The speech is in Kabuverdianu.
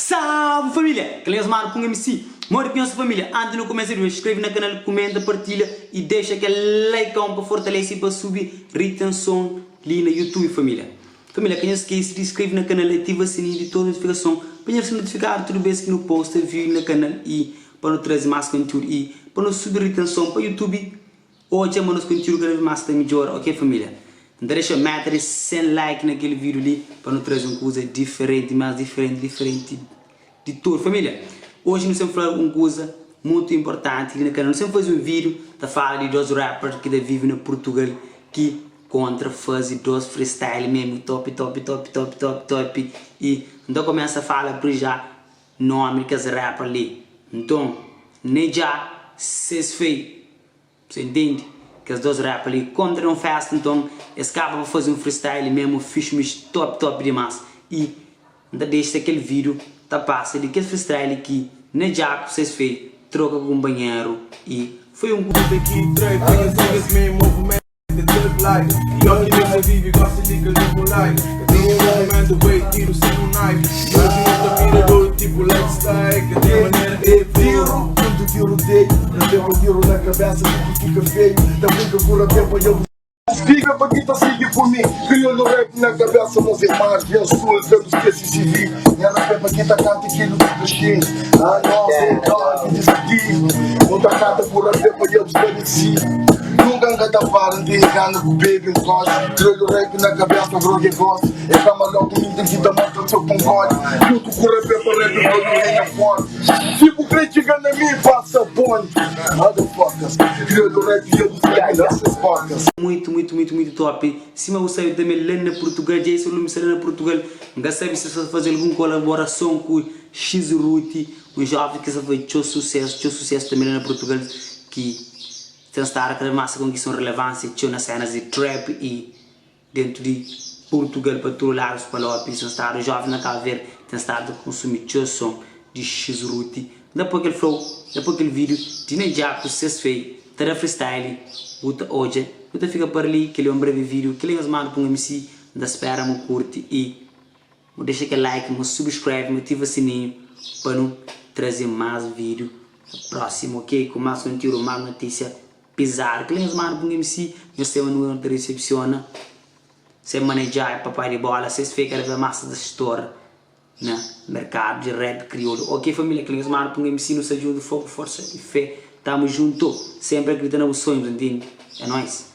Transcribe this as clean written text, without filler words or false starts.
Salve família! Kel nhos manu ku un MC Modi ki nhos família? Antis nu kumesa vídeo inskreve na kanal, kumenta, partilha y dexa kel likeon pa fortalese y pa subi ritenson li na YouTube família. Família ka nhos skese di inskreve na kanal, ativa sininhu di tudu notifikason pa nhos ser notifikadu tudu bes ki nu posta vídeo na kanal y pa nu traze mas konteúdu y pa nu subi ritenson pa YouTube Odja ma nos kontiúdu kada vez más ta midjora, ok família? N ta dexa meta di 100 like na kel vídiu li pa nu traze un kuza diferenti, más diferenti, diferenti di tudu. Família, oji nu sen fla un kuza mutu inportanti li na kanal. Nu sen faze un vídiu ta fala di dos rapper ki ta vive na Purtugal ki kontra faze dos freestyle mesmu top, top, top, top, top, top i N ta kumesa fala prija nomi di kes rapper li. Nton, Nedjah ses fei. Você entende? Kes 2 rapper li kontra na un festa nton es kaba pa faze un freestyle mesmo fixi mixi top top dimas y N ta dexa kel video ta pasa di kel freestyle ki Nedjah ku ses fei troka ku kunpanheru y foi un Fica pa ki ta sigui ku mi Kriolu rap na cabeça Nos é margem sul Ka nu skeci CV Nha rap é pa ki ta canta Kelu ki ta xinti Ah nos é dog disididu Nu ta canta ku rap é pa dja bu sta disidu Nunca N ka ta para N tene gana ku bebe un gosi Kriolu rap na cabeça Droga é gosi É ka maloku Mi N ten ki ta mostra so ku N godi Djuntu ku rap é pa rap pa nu reina forti Si bu kre txiga na mi pasa ponti Motherfuckers Kriolu rap dja bu sabe na ses bocas. Muito muito muito muito top sima bu sabe tambe la na Portugal dja esse lume sta la na Portugal nka sabe si sta faze algun colaborason ku X Ruth un jovem ki sta faze txeu sucesso txeu sucesso tambe la na Portugal ki ten stadu kada vez mas ta konkista un relevancia txeu na cenas di trap y Dentu di Purtugal pa tudu ladus pa Lopis ten stadu jovens na Cabo Verde ten stadu ta konsumi txeu som di X-Ruti N ta poi kel flow N ta poi kel video di Nedjah ku ses fei ta da freestyle bu ta odja nu ta fika par li kel é un breve video kel é nhos manda pa un MC N ta spera ma kurti y bu dexa kel like ma subscreve ma ativa sininhu pa nu traze mas video na próximo ok ku mas konteúdu mas notísia Pizadu kel nhos manda pa un MC nhos tem un ta decepciona sem manejá é papai di bola ses fé kada vez mas ta stora na mercado di rap kriolu ok família kel nhos manda pa un MC nu sta djuntu foku forsa e fé tamo junto sempre acredita na bu sonhos ntende é nóis.